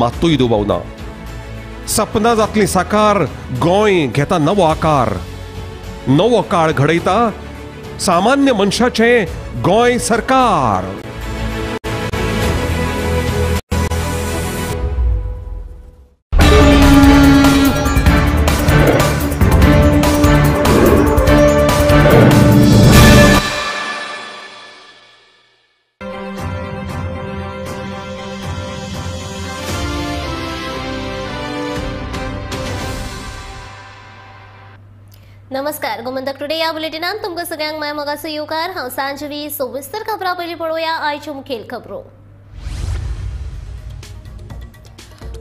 मात्तूय दुबाव ना. सपनां जातलीं साकार, गोंय घेता नवो आकार, नवो काळ घडयता सामान्य मनशाचें गोंय सरकार. नमस्कार, गोमंतक टुडे या बुलेटिनान तुमकां सगळ्यांक माय मोगाचो येवकार. हांव सांजवी. सविस्तर खबरां पयलीं पळोवया आयच्यो मुखेल खबरो.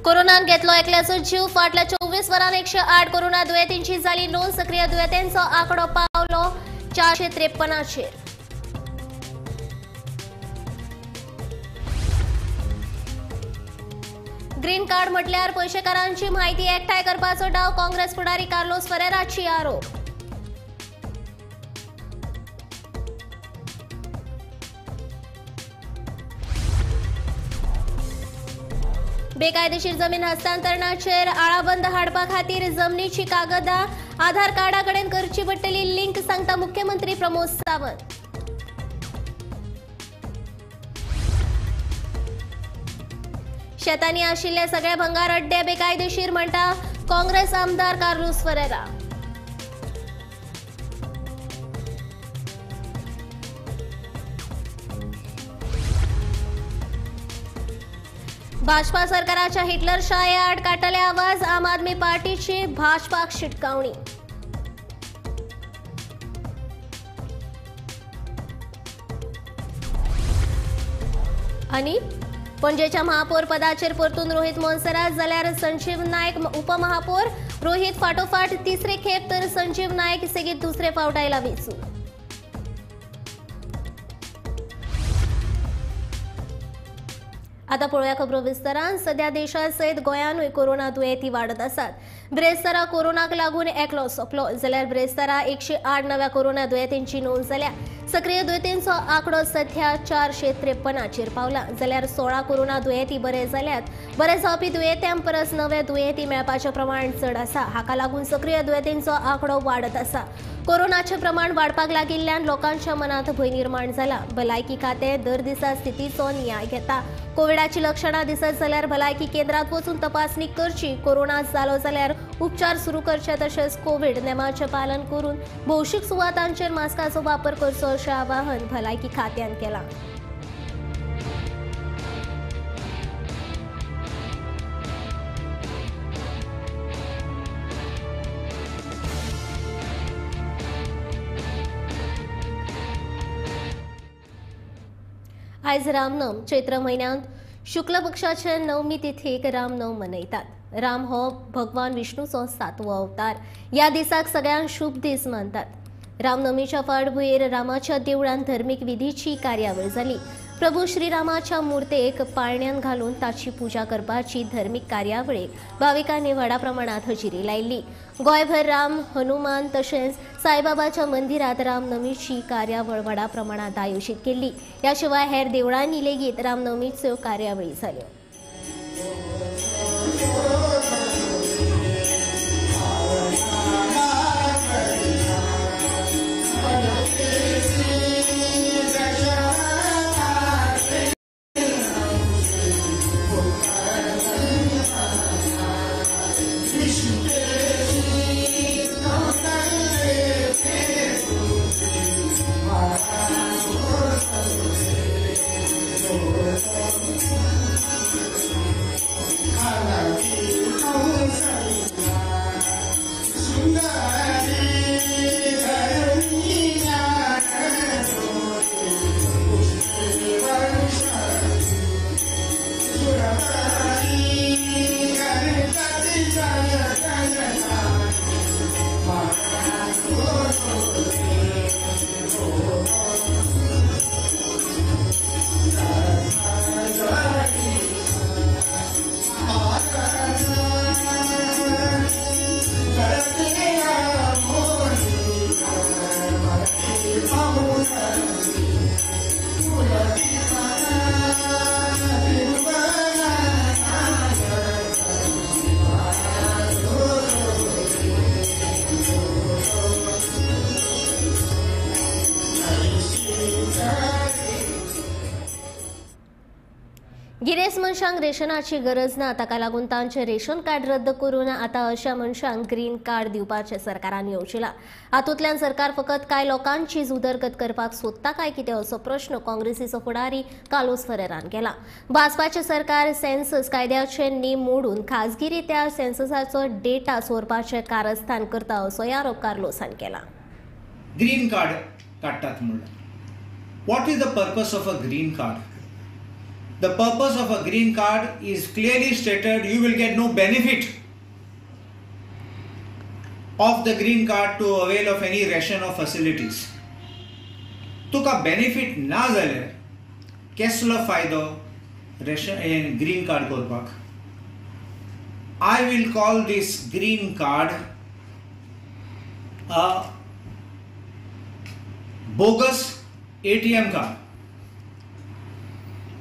कोरोनान घेतलो एकल्याचो जीव. फाटल्या 24 वरांत 108 कोरोना दुयेंतींची जाली नोंद. सक्रिय दुयेंतींचो आंकडो पावलो 453चेर. ग्रीन कार्ड म्हटल्यार पयशेकारांची म्हायती एकठांय करपाचो डाव, काँग्रेस फुडारी कार्लोस फरेराची आरोप. बेकायदेशीर जमीन हस्तांतरणाचेर आळाबंद हाडपा खातीर जमनीची कागदां आधार कार्डा कडेन करची पडटली लिंक, सांगता मुख्यमंत्री प्रमोद सावंत. शेतांनी आशिल्ले सगळे भंगार अड्डे बेकायदेशीर म्हणटा काँग्रेस आमदार कार्लोस फरेरा. भाजपा सरकाराच्या हिटलरशाये आड काडटले आवाज, आम आदमी पार्टीची भाजपाक शिटकावणी. आनी पणजेच्या महापौर पदाचेर परतून रोहित मोन्सेरात जाल्यार संजीव नायक उपमहापौर. रोहित फाटोफाट तिसरे खेप तर संजीव नायक सेगीत दुसरे फावट आयला वेंचून. आता पळोवया खबरो विस्तारान. सध्या देशा सयत गोंयानूय कोरोना दुयेंती वाडत आसात. ब्रेस्तारा कोरोनाक लागून एकलो सोंपलो जाल्यार ब्रेस्तारा 108 नव्या कोरोना दुयेंतींची नोंद जाल्या. सक्रिय दुयेंतींचो आंकडो सध्या 453चेर पावला जाल्यार 16 कोरोना दुयेंती बरे जाल्यात. बरे जावपी दुयेंत्यां परस नवे दुयेंती मेळपाचें प्रमाण चड आसा. हाका लागून सक्रिय दुयेंतींचो आंकडो वाडत आसा. कोरोनाचें प्रमाण वाडपाक लागिल्ल्यान लोकांच्या मनांत भंय निर्माण जाला. भलायकी खातें दर दिसा स्थितीचो नियाळ घेता. कोविडाची लक्षणां दिसत जाल्यार भलायकी केंद्रात वचून तपासणी करची. कोरोना जालो जाल्यार उपचार सुरू करचे, तशेंच कोविड नेमाचें पालन करून भौशीक सुवातांचेर मास्काचो वापर करचो अशें आवाहन भलायकी खात्यान केलां. आयज रामनम. चैत्र म्हयन्यांत शुक्ल पक्षाचे नवमी तिथीक रामनवम मनयतात. राम हो भगवान विष्णूचो 7वो अवतार. ह्या दिसाक सगळ्यांक शुभ दीस मानतात. रामनवमीच्या फाटभुंयेर रामाच्या देवळांत धर्मीक विधीची कार्यावळ जाली. प्रभू श्रीरामाच्या मूर्तेक पाळण्यांत घालून ताची पुजा करपाची धर्मीक कार्यावळीक भाविकांनी व्हडा प्रमाणात हजेरी लायली. गोंयभर राम, हनुमान तशेंच साईबाबाच्या मंदिरात रामनवमीची कार्यावळ व्हडा प्रमाणात आयोजीत केल्ली. ह्या शिवाय हेर देवळांनी लेगीत रामनवमीच्यो कार्यावळी जाल्यो. मनशांक रेशनाची गरज ना, ताका लागून तांचे रेशन कार्ड रद्द करून आतां अशा मनशांक ग्रीन कार्ड दिवपाचें सरकारान येवजिलां. हातूंतल्यान सरकार फकत कांय लोकांचीच उदरगत करपाक सोदता काय कितें असो प्रश्न काँग्रेसीचो फुडारी कार्लोस फरेरान केला. भाजपाचें सरकार सेन्सस कायद्याचे नेम मोडून खाजगी रित्या सेन्ससाचो डेटा चोरपाचें कारस्थान करता असोय आरोप कार्लोसान केला. ग्रीन कार्ड काडटात म्हणल्यार what is the purpose of a green card? The purpose of a green card is clearly stated. You will get no benefit of the green card to avail of any ration or facilities. तुका benefit ना जाल्यार केसलो फायदो ration green card करपाक? I will call this green card a bogus ATM card.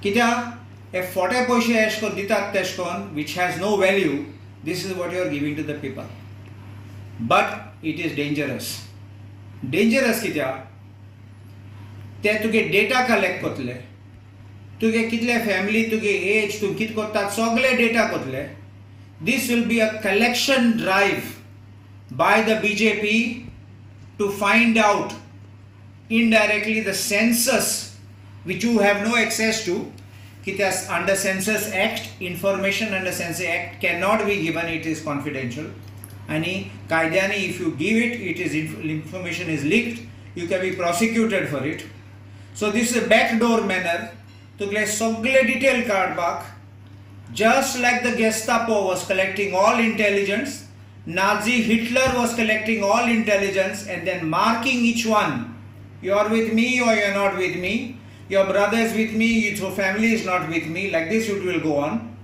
कित्याक हे फोटे पयशे एश कोन्न दितात तेश कोन्न which has no value. This is what you are giving to the people, but it is dangerous. Dangerous कित्याक ते तुगे डेटा कलेक्ट करतले, तुगे कितले फॅमिली, तुगे एज, तूं कितें करता सगळे डेटा करतले. This will be a collection drive by the BJP to find out indirectly the census which you have no access to. Kityas under Census Act, information under Census Act cannot be given, it is confidential. Ani kaidani if you give it, it is information is leaked, you can be prosecuted for it. So this is a backdoor manner tugle sagle detail card back, just like the Gestapo was collecting all intelligence, Nazi Hitler was collecting all intelligence and then marking each one. You are with me or you are not with me, your brother is with me, your family is not with me, like this it will go on.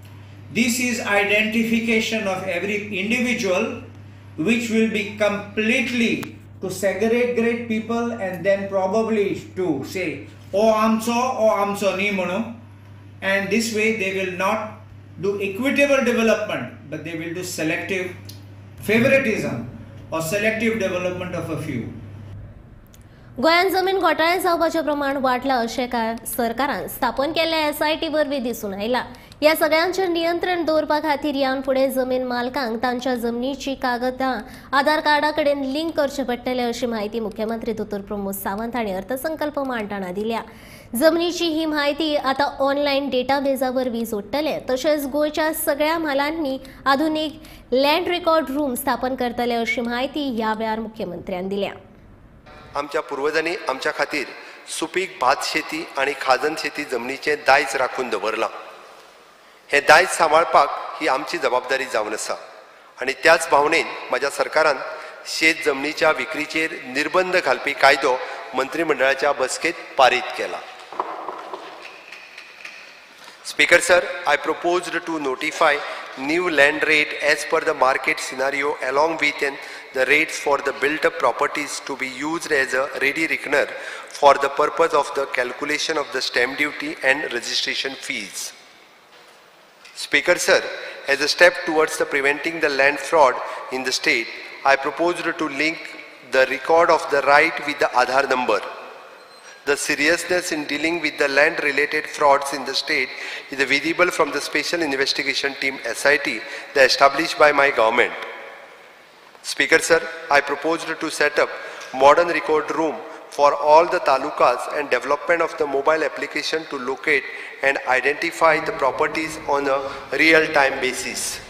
This is identification of every individual, which will be completely to segregate people and then probably to say, oh amcho, oh amcho ni mano. And this way they will not do equitable development, but they will do selective favoritism or selective development of a few. गोंयांत जमीन घोटाळे जावपाचें प्रमाण वाडलां अशें सरकारान स्थापन केल्ल्या एसआयटी वरवीं दिसून आयलां. ह्या सगळ्यांचेर नियंत्रण दवरपा खातीर ह्यान फुडें जमीन मालकांक तांच्या जमनीची कागदां आधार कार्डा कडेन लिंक करचें पडटलें अशी म्हायती मुख्यमंत्री दोतोर प्रमोद सावंत हांणी अर्थसंकल्प मांडटना दिल्या. जमनीची ही म्हायती आतां ऑनलायन डेटाबेजा वरवीं जोडटले. तशेंच गोंयच्या सगळ्या म्हालांनी आधुनीक लँड रेकॉर्ड रूम स्थापन करतले अशी म्हायती ह्या वेळार मुख्यमंत्र्यान दिल्या. आमच्या पुर्वजांनी आमच्या खातीर सुपीक भात शेती आनी खाजन शेती जमनीचें दायज राखून दवरलां. हें दायज सांबाळपाक ही आमची जबाबदारी जावन आसा आनी त्याच भावनेन म्हज्या सरकारान शेत जमनीच्या विक्रीचेर निर्बंध घालपी कायदो मंत्रिमंडळाच्या बसकेंत पारीत केला. Speaker sir, I proposed to notify new land rate as per the market scenario along with the rates for the built up properties to be used as a ready reckoner for the purpose of the calculation of the stamp duty and registration fees. Speaker sir, as a step towards the preventing the land fraud in the state, I proposed to link the record of the right with the Aadhaar number. The seriousness in dealing with the land-related frauds in the state is visible from the Special Investigation Team SIT that established by my government. Speaker sir, I proposed to set up modern record room for all the talukas and development of the mobile application to locate and identify the properties on a real-time basis.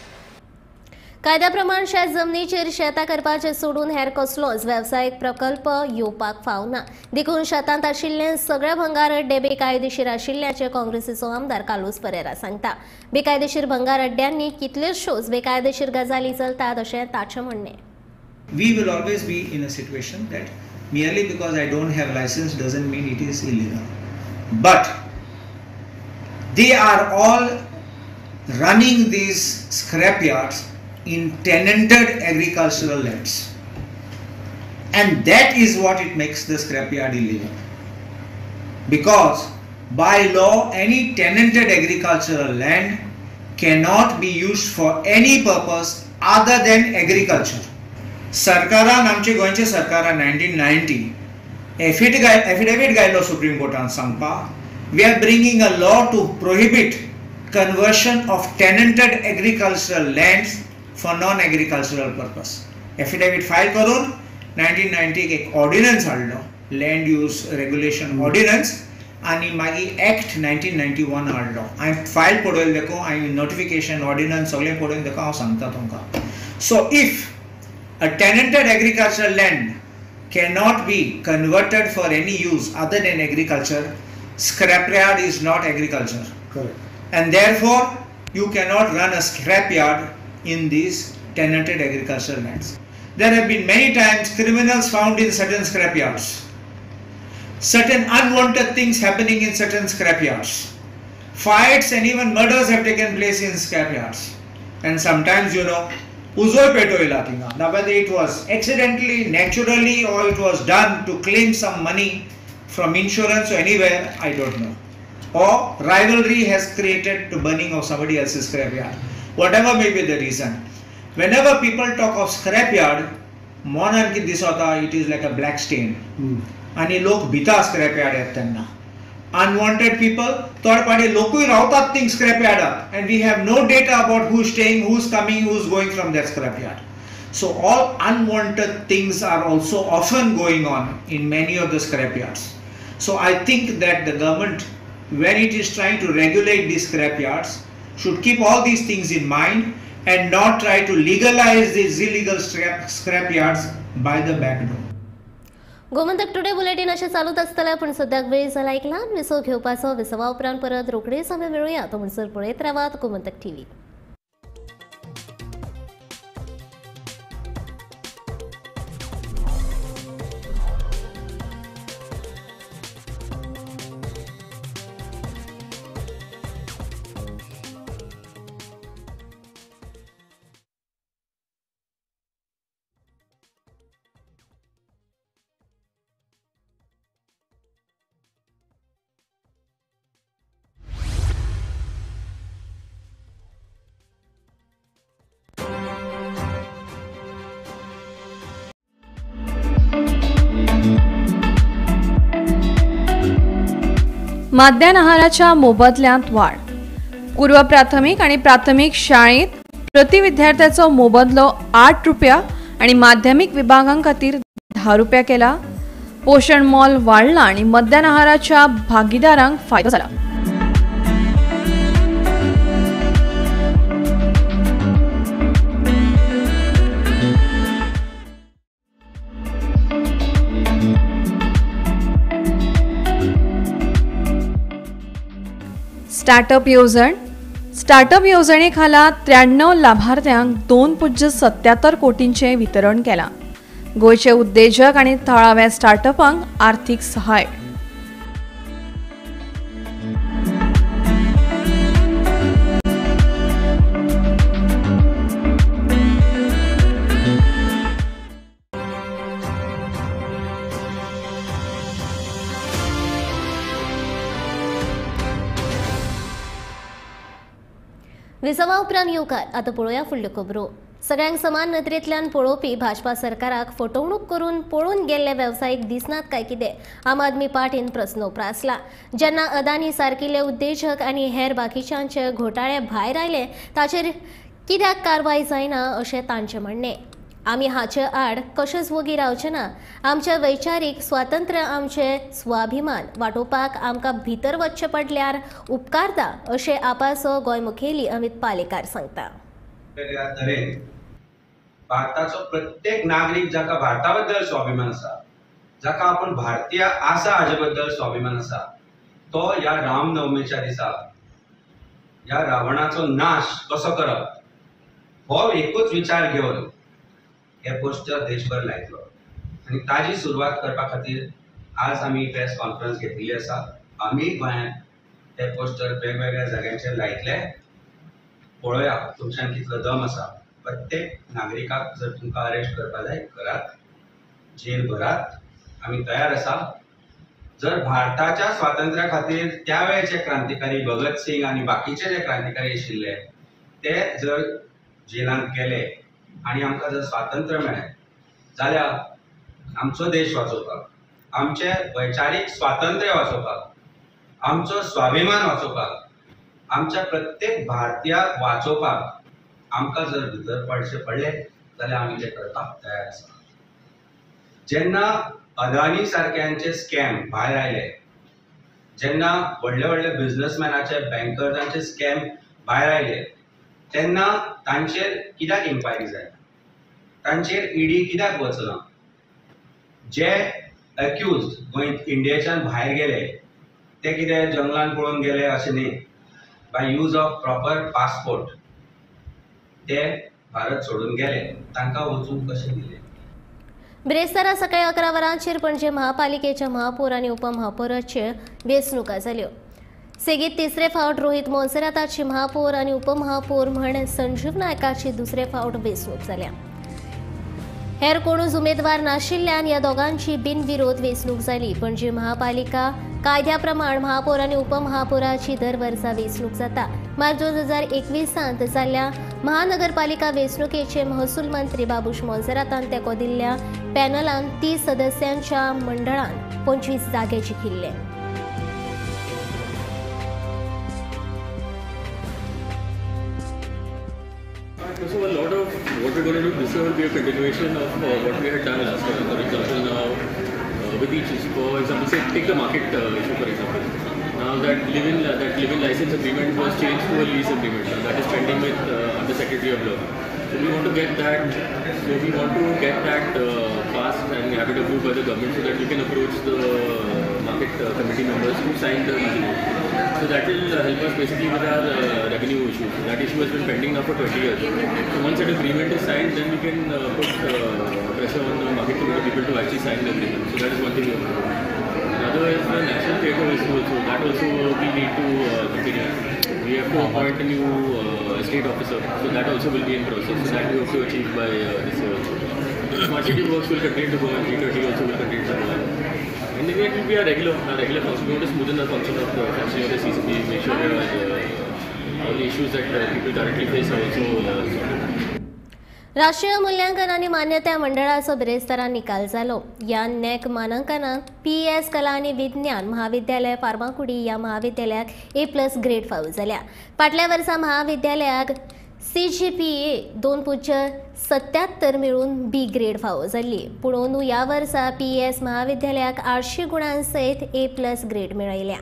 कायद्याप्रमाण शेत जमनीचेर शेतां करपाचें सोडून हेर कसलोच वेवसायीक प्रकल्प येवपाक फावना, देखून शेतांत आशिल्ले सगळे भंगार अड्डे बेकायदेशीर आशिल्ल्याचें काँग्रेसीचो आमदार कार्लोस परेरा सांगता. बेकायदेशीर भंगार अड्ड्यांनी कितल्योश्योच बेकायदेशीर गजाली चलतात अशें ताचें म्हणणें. We will always be in a situation that merely because I don't have license doesn't mean it is illegal. But they are all running these scrapyards in tenanted agricultural lands, and that is what it makes the scrapyard illegal, because by law any tenanted agricultural land cannot be used for any purpose other than agriculture. सरकारान, आमचे गोंयचे सरकारान 1990 affidavit घायलो supreme कोर्टान सांगपाक, we are bringing a law to prohibit conversion of tenanted agricultural lands for non agricultural purpose. Affidavit file करून 1990 एक ordnance हाडलो, land use regulation ordnance, आनी मागीर एक्ट 1991 हाडलो. हांवें फायल पळयलें देखून, हांवें नोटिफिकेशन ऑर्डिनन्स सगळें पळोवन देखून हांव सांगता तुमकां. So if a tenanted agricultural land cannot be converted for any use other than agriculture, scrapyard is not agriculture. Correct. And therefore you cannot run a scrapyard in these tenanted agricultural lands. There have been many times criminals found in certain scrapyards, certain unwanted things happening in certain scrapyards, fights and even murders have taken place in scrapyards. And sometimes, you know, उजोय पेटोयला थिंगा. Now whether it was accidentally, naturally, or it was done to claim some money from insurance or anywhere, I don't know. Or rivalry has created to burning of somebody else's scrapyard. Whatever may be the reason. Whenever people talk of scrapyard, मोनान कितें दिसता, it is like a black stain. आनी लोक भिता scrapyard येता तेन्ना. Unwanted people, थोडे पाटी लोकूय रावतात thing स्क्रॅपयार्डात, and we have no data about who staying, who is coming, who is going from that scrapyard. So all unwanted things are also often going on in many of the scrapyards. So I think that the government, when it is trying to regulate these scrapyards, should keep all these things in mind and not try to legalize these illegal scrapyards by the back door. Gomantak today bulletin अशें चालूच आसतलें, पूण सद्याक वेळ जाला एक ल्हान विसव घेवपाचो. विसवा उपरांत परत रोखडेच आमी मेळुया. तो म्हणसर पळयत रावात गोमंतक टीव्ही. माध्यान आहाराच्या मोबदल्यांत वाढ. पूर्व प्राथमिक आणि प्राथमिक शाळेत प्रति विद्यार्थ्याचो मोबदलो 8 रुपया आणि माध्यमिक विभागां खातीर 10 रुपया केला. पोषण मोल वाढला आणि मध्यान आहाराच्या भागीदारांक फायदो जाला. स्टार्टअप येवजण. स्टार्टअप येवजणे खाला 93 लाभार्थ्यांक 2.77 कोटींचें वितरण केलां. गोंयचे उद्देजक आनी थळाव्या स्टार्टअपांक आर्थीक सहाय्य. विसवा उपरांत येवकार. आतां पळोवया फुडल्यो खबरो. सगळ्यांक समान नदरेंतल्यान पळोवपी भाजपा सरकाराक फटवणूक करून पळून गेल्ले वेवसायीक दिसनात काय कितें, आम आदमी पार्टीन प्रस्न उप्रासला. जेन्ना अदानी सारकिल्ले उद्देजक आनी हेर बाकीच्यांचे घोटाळे भायर आयले ताचेर कित्याक कारवाय जायना अशें तांचें म्हणणें. आमी हाचे आड कशेंच वोगी रावचे ना. आमचें वैचारीक स्वातंत्र्य, आमचें स्वाभिमान वाटोवपाक आमकां भितर वचचें पडल्यार उपकारता अशें आपाचो गोंय मुखेली अमित पालेकार सांगता. वेगळ्या तरेन भारताचो प्रत्येक नागरीक जाका भारता बद्दल स्वाभिमान आसा, जाका आपूण भारतीय आसा हाजे बद्दल स्वाभिमान आसा, तो ह्या रामनवमीच्या दिसा ह्या रावणाचो नाश कसो करप हो एकूच विचार घेवन हे पोस्टर देशभर लायतलो. आनी ताजी सुरवात करपा खातीर आज आमी प्रेस कॉन्फरन्स घेतिल्ली आसा. आमी गोंयांत हे पोस्टर वेगवेगळ्या जाग्यांचेर लायतले. पळोवया तुमच्यान कितलो दम आसा. प्रत्येक नागरिकाक जर तुमकां अरेस्ट करपा जाय करात, जेल भरात, आमी तयार आसा. जर भारताच्या स्वातंत्र्या खातीर त्या वेळचे क्रांतिकारी भगत सिंग आनी बाकीचे जे क्रांतिकारी आशिल्ले ते जर जेलांत गेले आनी आमकां जर स्वातंत्र्य मेळ्ळें जाल्यार आमचो देश वाचोवपाक, आमचें वैचारीक स्वातंत्र्य वाचोवपाक, आमचो स्वाभिमान वाचोवपाक, आमच्या प्रत्येक भारतीयाक वाचोवपाक आमकां जर भितर पडचें पडलें जाल्यार आमी तें करपाक तयार आसा. जेन्ना अदानी सारक्यांचे स्कॅम भायर आयले, जेन्ना व्हडले व्हडले बिजनसमॅनाचे बँकर्सांचे स्कॅम भायर आयले, तेन्ना तांचेर कित्याक इन्क्वायरी जायना, तांचेर ईडी कित्याक वचना? जे अक्यूज गोंय इंडियेच्यान भायर गेले ते कितें जंगलान पळोवन गेले अशें न्ही, by use of proper passport ते भारत सोडून गेले, तांकां वचूंक कशें दिलें? ब्रेस्तारा सकाळी 11 वरांचेर पणजे महापालिकेच्या महापौर आनी उपमहापौराच्यो वेंचणुका जाल्यो. सेगीत तिसरे फावट रोहित मोन्सेराताची महापौर आनी उपमहापौर म्हण संजीव नायकाची दुसरे फावट वेंचणूक जाल्या. हेर कोणूच उमेदवार नाशिल्ल्यान ह्या दोगांची बिनविरोध वेंचणूक जाली. पणजी महापालिका कायद्या प्रमाण महापौर आनी उपमहापौराची दर वर्सा वेंचणूक जाता. मार्च 2021 जाल्ल्या महानगरपालिका वेंचणुकेचे महसूल मंत्री बाबूश मोन्सेरातान तेंको दिल्ल्या पॅनलान 30 सदस्यांच्या मंडळान 25 जागे जिखिल्ले. So a lot of what we're going to do this year will be a continuation of what we had done last year. For example, now with each issue, for example, say take the market issue for example. Now that live-in license agreement was changed to a lease agreement. Now that is pending with Under Secretary of Law. So we want to get that. So we want to get that passed and have it approved by the government so that we can approach the market committee members to sign the lease agreement. So that will help us basically with our revenue issues. That issue has been pending now for 20 years. So once that agreement is signed, then we can put pressure on the market committee people to actually sign the agreement. So that is one thing we have to do. Another is the national theatre issue also. That also we need to continue. We have to appoint a new estate officer. So that also will be in process. So that we hope to achieve by this year also. Smart city works will continue to go on. G30 also will continue to go on. And then it will be our regular function. We want to smoothen the function of the functioning of the CCP, make sure that all the issues that people currently face are also sorted. राष्ट्रीय मूल्यांकन आनी मान्यताय मंडळाचो बिरेस्तारा निकाल जालो. ह्या NAAC मानांकनांत PS कला आनी विज्ञान महाविद्यालय फार्मागुडी ह्या महाविद्यालयाक A+ grade फावो जाल्या. फाटल्या वर्सा महाविद्यालयाक CGPA 2.77 मेळून B grade फावो जाल्ली. पूण अंदू ह्या वर्सा पीएस महाविद्यालयाक 800 गुणां सयत A+ grade मेळयल्या.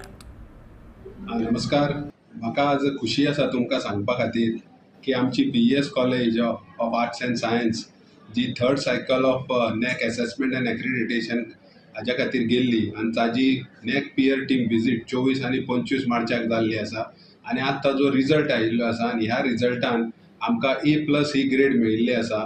नमस्कार, म्हाका आज खुशी आसा तुमकां सांगपा खातीर की आमची PES college of arts and science ji third cycle of NAAC assessment and accreditation हाज्या खातीर गेल्ली आनी ताजी नॅक पियर टीम विजीट 24 आनी 25 मार्चाक जाल्ली आसा आनी आतां ताजो रिजल्ट आयिल्लो आसा आनी ह्या रिजल्टान आमकां A+ ही ग्रेड मेळिल्ली आसा.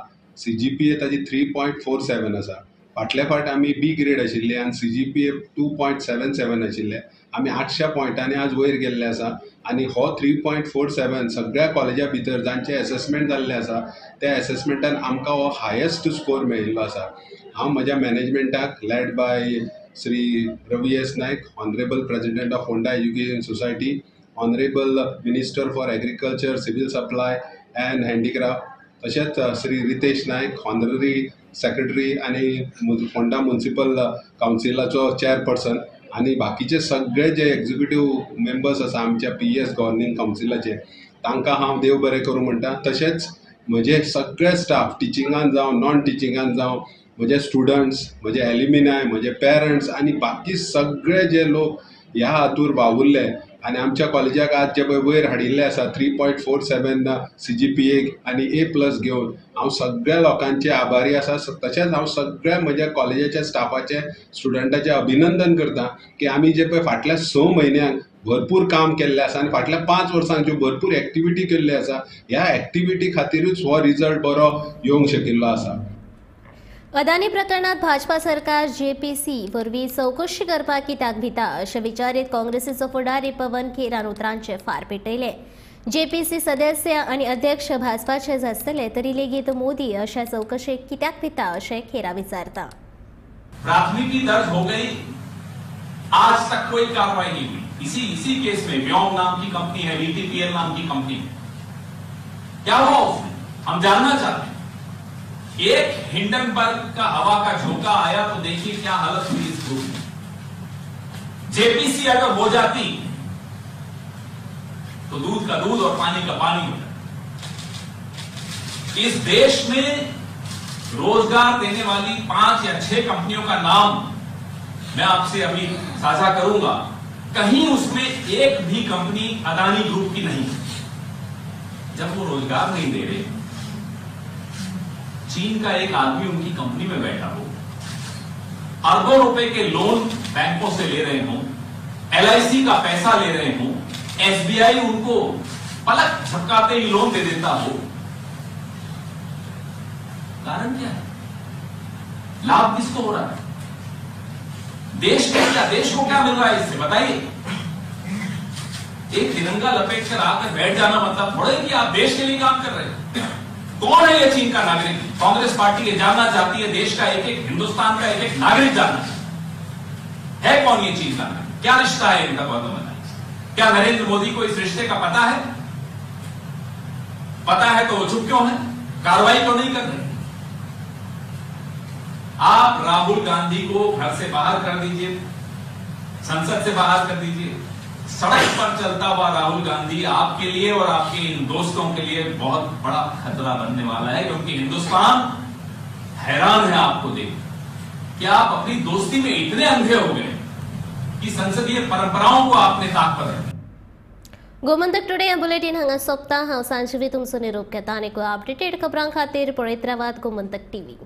CGPA ताजी 3.47 आसा. फाटल्या फावट आमी B grade आशिल्ले आनी CGPA 2.77 आशिल्ले. आमी 800 पॉयंटांनी आज वयर गेल्ले आसा आनी हो 3.47 सगळ्या कॉलेजा भितर जांचे एसेसमेंट जाल्ले आसा त्या एसेसमेंटान आमकां हो हायेस्ट स्कोर मेळिल्लो आसा. हांव म्हज्या मॅनेजमेंटाक led by Shri Ravi S Naik, honourable president of Ponda education society, honourable minister for agriculture, civil supply and handicraft, तशेंच श्री रितेश नायक, ऑनररी सेक्रेटरी आनी फोंडा म्युनिसिपल कावन्सिलाचो चेअरपर्सन आनी बाकीचे सगळे जे एक्झिक्युटीव मेंबर्स आसा आमच्या पीईएस गव्हर्निंग कावन्सिलाचे तांकां हांव देव बरें करूं म्हणटा. तशेंच म्हजे सगळे स्टाफ टिचिंगान जावं नॉन टिचिंगान जावं, म्हजे स्टुडंट्स, म्हजे एलिमिनाय, म्हजे पेरंट्स आनी बाकी सगळे जे लोक ह्या हातूर वावुरले आनी आमच्या कॉलेजाक आज जे पळय वयर हाडिल्ले आसा 3.47 CGPA आनी A+ घेवन हांव सगळ्या लोकांचे आभारी आसा. तशेंच हांव सगळ्या म्हज्या कॉलेजाच्या स्टाफाचे स्टुडंटाचें अभिनंदन करता की आमी जे पळय फाटल्या 6 म्हयन्यांक भरपूर काम केल्लें आसा आनी फाटल्या 5 वर्सांक ज्यो भरपूर एक्टिविटी केल्ल्यो आसा ह्या एक्टिविटी खातीरूच हो रिजल्ट बरो येवंक शकिल्लो आसा. अदानी प्रकरणात भाजपा सरकार जेपीसी वरवीं चवकशी करपाक कित्याक भिता अशें विचारीत काँग्रेसीचो फुडारी पवन खेरान उतरांचे फार पेटयले. जेपीसी सदस्य आनी अध्यक्ष भाजपाचे आसतले तरी लेगीत मोदी अशा चवकशेक कित्याक भिता अशें खेरा विचारता. प्राथमिकी दर्ज हो गई, आज तक कोई कार्रवाई नहीं हुई. इसी केस में व्योम नाम की कंपनी है, वीटीपीएल नाम की कंपनी है, क्या हुआ उसमें हम जानना चाहते हैं. एक हिंडनबर्ग का हवा का झोंका आया तो देखिए क्या हालत हुई इस ग्रुप में. जेपीसी अगर हो जाती तो दूध का दूध और पानी का पानी हो जाए। इस देश में रोजगार देने वाली 5 या 6 कंपनियों का नाम मैं आपसे अभी साझा करूंगा, कहीं उसमें एक भी कंपनी अदानी ग्रुप की नहीं है। जब वो रोजगार नहीं दे रहे, चीन का एक आदमी उनकी कंपनी में बैठा हो, अरबों रुपए के लोन बैंकों से ले रहे हो, LIC का पैसा ले रहे हो, SBI उनको पलक झपकाते ही लोन दे देता हो, कारण क्या है? लाभ किसको हो रहा है? देश को क्या, देश को क्या मिल रहा है इससे बताइए? एक तिरंगा लपेट कर आकर बैठ जाना मतलब थोड़ा कि आप देश के लिए काम कर रहे हैं। कौन है ये चीन का नागरिक? कांग्रेस पार्टी ये जानना चाहती है, देश का एक एक, हिंदुस्तान का एक एक नागरिक जानना चाहता है कौन ये चीन का नागरिक, क्या रिश्ता है इनका गौतम अदानी से? क्या नरेंद्र मोदी को इस रिश्ते का पता है? पता है तो वो चुप क्यों है, कार्रवाई क्यों नहीं कर रहे? आप राहुल गांधी को घर से बाहर कर दीजिए, संसद से बाहर कर दीजिए, सड़क पर चलता हुआ राहुल गांधी आपके लिए और आपके इन दोस्तों के लिए बहुत बड़ा खतरा बनने वाला है, क्योंकि हिंदुस्तान हैरान है आपको देख कि आप अपनी दोस्ती में इतने अंधे हो गए कि संसदीय परंपराओं को आपने ताक पर रखा। गोमंतक टुडे हे बुलेटिन हांगा सोंपता। हांव सांजवी तुमचो निरोप घेता आनी अपडेटेड खबरां खातीर पळयत रावात गोमंतक टीव्ही।